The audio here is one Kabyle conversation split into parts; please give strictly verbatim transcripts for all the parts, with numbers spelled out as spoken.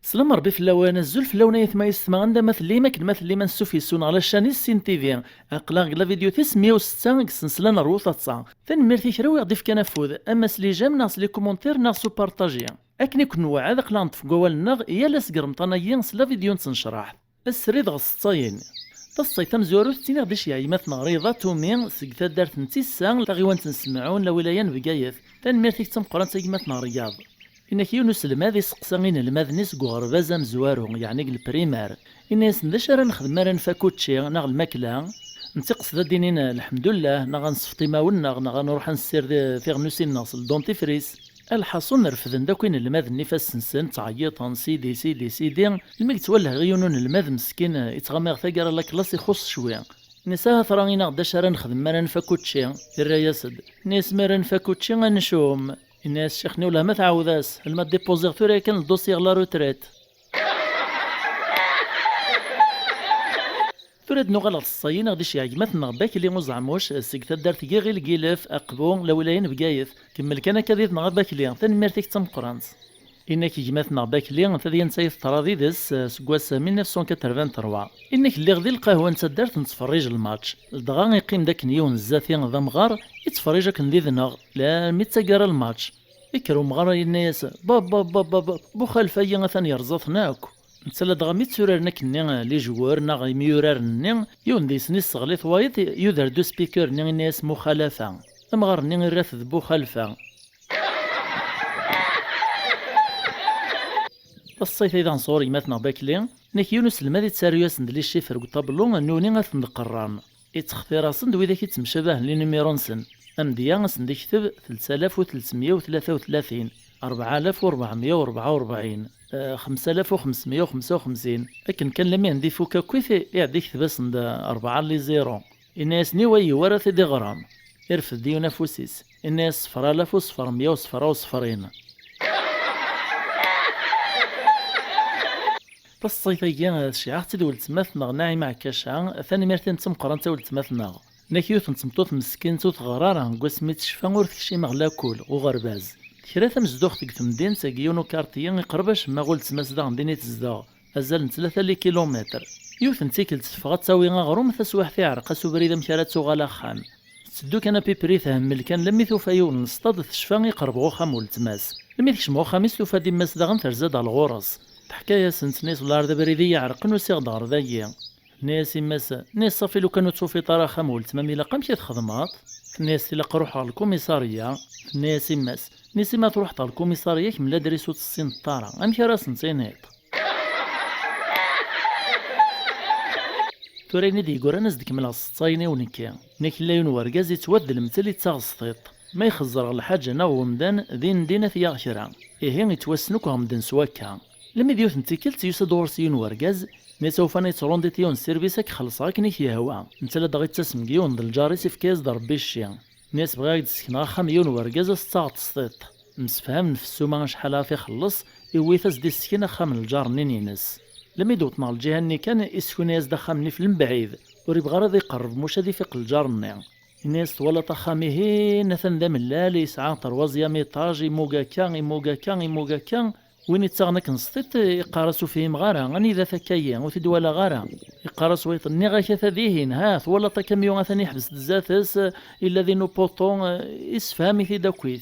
Slam Rebbi fell-awen, azul fell-awen ay atma yessetma, anda ma tellim, akken ma tellim, ansuf yes-wen ɣer la chaîne Issin T V. Aql-aɣ deg la vidéo tis meyya u setta deg ssensla n Rwu Taḍsa. Tanemmirt i kra wi ɣ-d-ifkan afud, ama s les j'aime neɣ s les commentaires neɣ s upartaji. Akken i ken-nweɛɛed, aql-aɣ neṭṭef deg wawal-nneɣ yal ass deg remḍan-agi s la vidéo n tnecraḥt. Srid ɣef tseḍsayin. Taseḍsayt tamezwarut ttiniɣ-d iceyyeɛ gma-tneɣ Riḍa Tumi seg taddart n Tissa, taɣiwant n Semɛun, lawilaya n Bgayet. Tanemmirt-ik d tameqqrant a gma-tneɣ Riyaḍ. Inna-k yiwen uselmad iseqsa inelmaden-is deg uɣerbaz amezwaru, yeɛni deg lprimar. Inna-yasen d acu ara nexdem mi ara nfak učči neɣ lmakla? Netta iqsed ad d-inin lḥemdullah, neɣ ad nsefḍ imawen-nneɣ, neɣ ad nruḥ ad nessired tiɣnusin-nneɣ s le dentifrice. Lḥaṣun, refden-d akk inelmaden ifassen-nsen, ttɛeyyiṭen, sidi, sidi, sidi, almi yettwaleh yiwen unelmad meskin, yettɣama ɣer taggara n la classe, ixuṣ cwi. Inna-yas, aha tura, ini-aɣ-d acu ara nexdem mi ara nfak učči. Irra-yas-d, inna-yas, mi ara nfak učči, ad ncum. Inna-yas ccix-nni, wellah ma tɛawed-as, alma d-ipuziɣ tura yakan le dossier ɣer la retraite. Tura ad nuɣal ɣer tseḍsayin i ɣ-d-iceyyeɛ gma-tneɣ Bakli Uẓeɛmuc seg taddart n Yiɣil Gilef, Aqbu, lawilaya n Bgayet. Kemmel kan akka did-neɣ a Bakli, tanemmirt-ik d tameqqrant. Inna-k gma-tneɣ Bakli, tadyant-a i teḍra did-s, eh, seg wass mille neuf cent quatre-vingt-trois. Inna-k lliɣ di lqahwa n taddart nettferrij lmatch. Dɣa iqqim-d akken yiwen zdat-i d amɣar, ittferrij akken did-neɣ, lammi d taggara lmatch. Ikker umɣar yenna-yas, bab, bab, bab, bab, Buxalef-agi atan yerẓa-ten akk. Netta ladɣa mi tturaren akkenni, eh, les joueurs neɣ imyuraren-nni, yiwen deg-sen isseɣli-t wayeḍ, yuder-d uspiker-nni, inna-yas Muxalafa. Amɣar-nni irra-t d Buxalfa. Taseḍsayt-a daɣen sɣur gma-tneɣ Bakli, inna-k yiwen uselmad ittaru-yasen-d les chiffres deg uṭablu, nuni ad ten-d-qerran. Ittextir-asen-d widak ittemcabahen les numéros-nsen. Amedya ad sen-d-ikteb telt alaf u tletmeyya u tlata u tlatin, rebɛa alaf u rebɛemeyya u rebɛa u rebɛin, eh, xemsa alaf u xemsemeyya u xemsa u xemsin. Akken kan lammi ad ifuk akkit, iɛedda ikteb-asen-d rebɛa les zéros. Inna-yas, niwa yiwa ara t-id-iɣren? Irfed-d yiwen afus-is. Inna-yas, ṣefra alaf u ṣefremeyya u ṣefra u ṣefrin. Taseḍsayt-agi, eh, teceyyeɛ-aɣ-tt-id weltma-tneɣ Naɛima Ɛekkaca, tanemmirt-im d tameqqrant a weltma-tneɣ. Inna-k yiwet n tmeṭṭut meskint ur teɣri ara, deg wasmi tecfa ur tekcim ɣer lakul, uɣerbaz. Tekra tamezduɣt deg temdint, deg yiwen ukarṭi iqreb acemma ɣer weltma-s daɣen din i tezdeɣ, azal n tlata likilumitr. Yiwet n tikkelt teffeɣ ad tawi aɣrum, taswiɛt iɛreq-as ubrid amek ara tuɣal axxam. Tetteddu kan apipri, themmel kan, lammi tufa yiwen n ṣṭad, tecfa iqreb ɣer uxxam n weltma-s. Lammi tekcem ɣer uxxam-is, tufa-d yemma-s daɣen terza-d ɣer ɣur-s. Teḥka-yasen, tenna-yas, wellah ar d abrid i yi-iɛerqen, usiɣ-d ɣer dagi. Tenna-yas yemma-s, tenna-yas, ṣafi lukan ur tufiḍ ara axxam n weltma-m, ilaq amek i txedmeḍ? Tenna-yas, ilaq ruḥeɣ ɣer lkumisarya. Tenna-yas yemma-s, tenna-yas, ma truḥeḍ ɣer lkumisarya, kemm ladris ur tessineḍ ara, amek ara asen-tiniḍ? Tura ayen i d-yeggran, ad s-d-kemmleɣ s tseḍsayin-iw nekki. Nekk, yella yiwen wergaz yettwat d lemtel, yettaɣ sṭiṭ. Ma ixezzer ɣer lḥaǧa neɣ umdan, din din ad t-yaɣ kra. Ihi, yettwassen akk ɣer medden s wakka. Lemmi d yiwet n tikkelt, yusa-d ɣur-s yiwen wergaz, netta ufan yettṛundi-t yiwen n service, ad k-xellṣeɣ akken i k-yehwa. Netta ladɣa yettasem deg yiwen d lǧar-is, ifka-yas-d Ṛebbi cci. Nni-as, bɣiɣ ad k-d-sekneɣ axxam n yiwen wergaz, ad s-ttaɣeḍ sṭiṭ. Msefhamen f ssuma acḥal ara t-ixelleṣ, iwwi-t ad s-d-issken axxam n lǧar-nni-ines. Lammi d-wwḍen ɣer lǧiha-nni kan, issken-as-d axxam-nni f lembɛid, ur ibɣi ara ad iqerreb, muc ad ifiq lǧar-nni. Yenna-yas, twalaḍ axxam-ihin, atan d amellal, yesɛa troisième étage, imug akka, imug akka, imug akka. Win ittaɣen akken sṭiṭ, iqqar-as, ur fhimeɣ ara, anida-t akka-yi, ur t-id-walaɣ ara. Iqqar-as wayeḍ, nniɣ-ak ata dihin, ha, twalaḍ akamyun atan iḥbes-d zdat-s, illa din upuṭu, issefham-it-id akkit.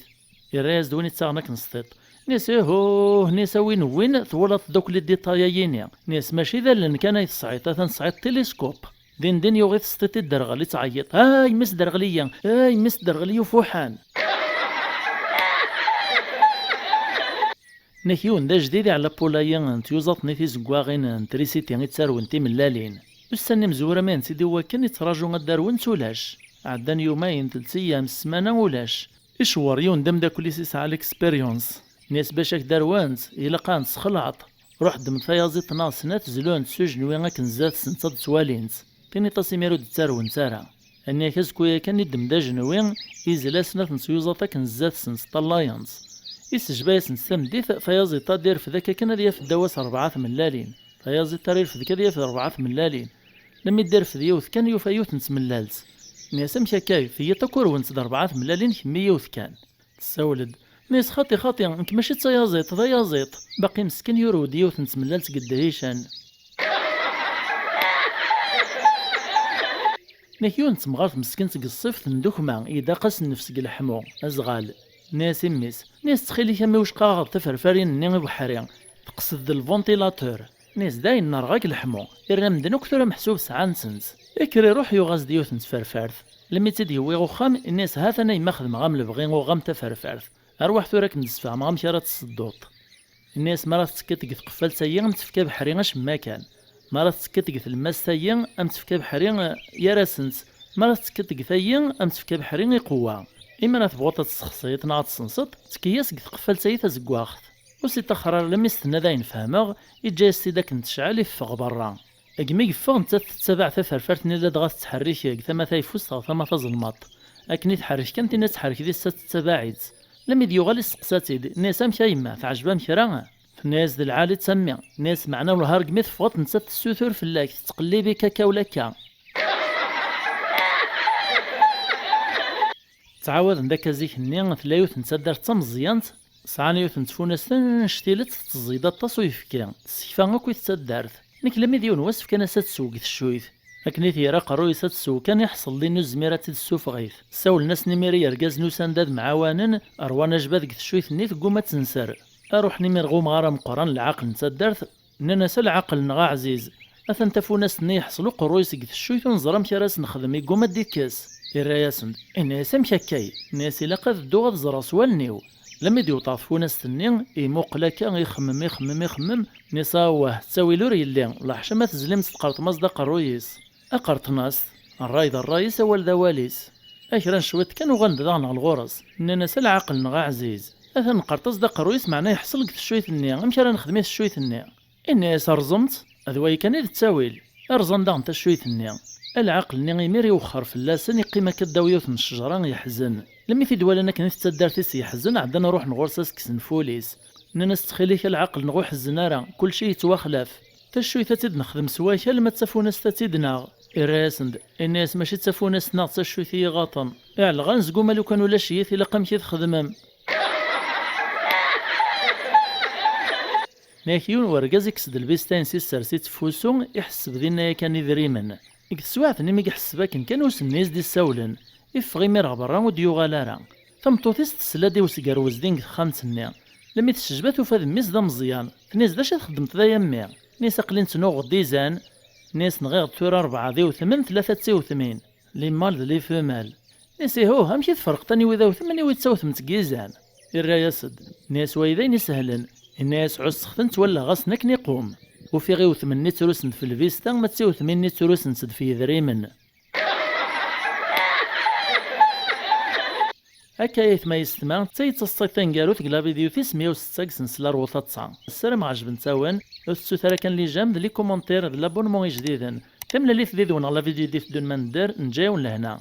Irra-yas-d win ittaɣen akken sṭiṭ. Nni-as, ihuh, nni-as, a win n win, twalaḍ-d akk les détails-ayini. Nni-as, mačči d allen kan ay tesɛiḍ, atan tesɛiḍ télescope. Din din yuɣ-it sṭiṭ i dderɣel, ittɛeyyiṭ, ay mmi-s derɣel-iyi, ay mmi-s derɣel-iyi ufuḥan. Nek yiwen d ajdid iɛella pulayi n tyuẓaḍ-nni tizeggaɣin n trisiti i ttarwen timellalin. Ussan n imezwura mi ntt-id-iwakken ittraǧu ad d-arwent ulac. Ɛeddan yumayen, telt eyyam, ssmana ulac. Icewwer yiwen d ameddakel-is isɛa l'expérience. Nni-as, bac ad k-d-arwent, ilaq ad tent-tesxelɛeḍ. Ruḥ ddem tayaziḍt neɣ snat, zlu-tent s ujenwi akken zdat-sent ad tt-walint. Tiniḍ-as imir ur d-ttarwent ara. Nni-ak azekka-ya kan iddem-d ajenwi, izla snat n tyuẓaḍ akken zdat-sent ṭṭallayent. Isejba-yasent tameddit, tayaziḍt-a ad irfed akka kan ad yaf ddaw-as rebɛa tmellalin. Tayaziḍt ara irfed kan ad yaf rebɛa tmellalin. Lammi d-irfed yiwet kan, yufa yiwet n tmellalt. Nni-as, amek akka, teyyiḍ akk urwent d rebɛa tmellalin, kemmi yiwet kan. Tessawel-d, Nni-as: "Xaṭi, xaṭi, nekk mačči d tayaẓiḍt, d ayaẓiḍ." Baqi meskin yurew-d yiwet n tmellalt deg ddhican. Nni-ak yiwen n temɣart meskint deg ṣṣift n ddukma, idaq-as nnefs deg leḥmu, azɣal. Nni-as i mmi-s, nni-as: "Ttxil-k, a mmi, wicqa aɣeḍ tiferfarin-nni i ubeḥri, teqsed d lventilateur." Nni-as: "Dayen, nerɣa-k leḥmu, irra medden akk tura meḥsub sɛan-tent." Ikker iruḥ, yuɣ-as-d yiwet n tferfart. Lmi tt-id-yewwi ɣer uxxam, nni-as: "Hat-ana yemma, xedmeɣ-am lebɣi, uɣ-am taferfart. Arwaḥ tura ad kem-d-sfehmeɣ amek ara tt-tsedduḍ." Nni-as: "Mi ara tettekkiḍ deg tqeffalt-agi, am tefka abeḥri acemma kan. Mi ara tettekkiḍ deg tlemmast-agi, am tefka abeḥri, eh, gar-asent. Mi ara tettekkiḍ deg tagi, am tefka abeḥri iqewwa. Imi ara tebɣuḍ ad tessexsiḍ neɣ ad tessenseḍ, ttekki-as deg tqeffalt-agi tazeggaɣt." Ur s-iṭaxxer ara, almi s-tenna: "Dayen fehmeɣ", iǧǧa-yas-t-id akken tecɛel, iffeɣ berra. Degmi yeffeɣ, nettat tettabaɛ taferfart-nni ladɣa tettḥerrik deg tama tayeffust ɣer tama tazelmaḍt. Akken i tḥerrek kan, tinna tettḥerrek di ssa tettabaɛ-itt. Lmi d-yuɣal isteqsa-tt-id, nni-as: "Amek a yemma, teɛjeb-am kra?" Tenna-yas: "D lɛali-tt a mmi." Nni-as: "Meɛna wellah ar degmi teffɣeḍ, nettat tessutur fell-ak, tettqellib-ik akka u lakka." Ttɛawaden-d akka zik-nni, tella yiwet n taddart d tameẓyant, sɛan yiwet n tfunast annect-ilet, tetteẓẓeg-d aṭas uyefki, tessekfa akk i taddart. Nekk lmi d yiwen wass fkan-as ad tsew deg teccuyt. Akken i t-yerra aqerruy-is ad tsew kan, iḥṣel din ur tezmir ad tt-id-tessufeɣ-it. Ssawlen-asen imir i yergazen usan-d ad mɛawanen, rwan ajbad deg teccuyt-nni, tegguma ad tenser. Ruḥen imir ɣer umɣar ameqqran, lɛaqel n taddart, nnan-as: "A lɛaqel-nneɣ aɛziz, atan tafunast-nni yeḥṣel uqerruy-is deg teccuyt, ur neẓri amek ara s-nexdem, yegguma ad d-ikkes." Irra-yasen-d, inna-yas: "Amek akkay?" Nni-as: "Ilaq ad dduɣ ad ẓreɣ s wallen-iw." Lmi d-yewweḍ ɣer tfunast-nni, imuqel akka, ixemmem, ixemmem, ixemmem, nni-as: "Awah, ttawil ur yelli, leḥcama tezlim-tt tqerṭem-as-d aqerruy-is." Aqerṭen-as-t, ṛṛay d ṛṛay-is, awal d awal-is. A kra n cwiṭ kan uɣalen-d daɣen ɣer ɣur-s, nnan-as: "A lɛaqel-nneɣ aɛziz, atan nqerṭ-as-d aqerruy-is, meɛna yeḥṣel deg teccuyt-nni, amek ara nexdem i teccuyt-nni?" Inna-yas: "Rẓem-tt, d wayi kan i d ttawil." Rẓan daɣen taccuyt-nni. A lɛaqel-nni imir iwexxer fell-asen, iqqim akka ddaw yiwet n ccejra, yeḥzen. Lmi t-id-walan akken i tettaddart-is yeḥzen, ɛeddan ruḥen ɣur-s ad s-kksen ful-is. Nnan-as: "Ttxil-k, a lɛaqel-nneɣ ur ḥezzen ara, kulci yettwaxlaf. Taccuyt ad tt-id-nexdem s wakal, ma d tafunast ad tt-id-naɣ." Irra-yasen-d, inna-yas: "Mačči d tafunast-nneɣ, d taccuyt i yi-ɣaṭen. Iɛelɣa nezguma lukan ulac-iyi, ilaq amek i txedmem." Nni-ak yiwen wergaz ikkes-d lbista-ines, issers-itt f wusu, iḥesseb dinna yakan idrimen. Deg teswiɛt-nni mi iḥesseb akken kan, usenni i s-d-issawlen, iffeɣ imir ɣer berra, ur d-yuɣal ara. Tameṭṭut-is tesla-d i usgerwez din deg texxamt-nni. Lmi tessejba, tufa d mmi-s d ameẓyan. Tenna-yas: "D acu i txeddmeḍ da a mmi?" Nni-as: "Aql-i nettnuɣ-d izan." Nni-as: "Nɣiɣ-d tura rebɛa d iwetmen, tlata d tiwetmin, les mâles d les femelles." Nni-as: "Ihuh, amek i tferqeḍ aniwi d awtem, aniwi d tawtemt deg yizan?" Irra-yas-d, nni-as: "Wayi d ayen isehlen." Inna-yas: "Ɛusseɣ-ten, ttwalleɣ-asen akken iqum. Ufiɣ iwetmen-nni ttrusen-d f lbista, ma d tiwetmin-nni ttrusen-tt-id f yedrimen." Akka ay aytma yessetma, d tayi d taseḍsayt taneggarut deg la vidéo tis meyya u setta deg sensla Rwu Taḍsa. Ssarameɣ ɛejbent-awen. Ur tettut ara kan les j'aime d les commentaires d l'abonnement ijdiden. Tamlalit did-wen ɣer la vidéo i d-iteddun ma nedder, neǧǧa-yawen lehna.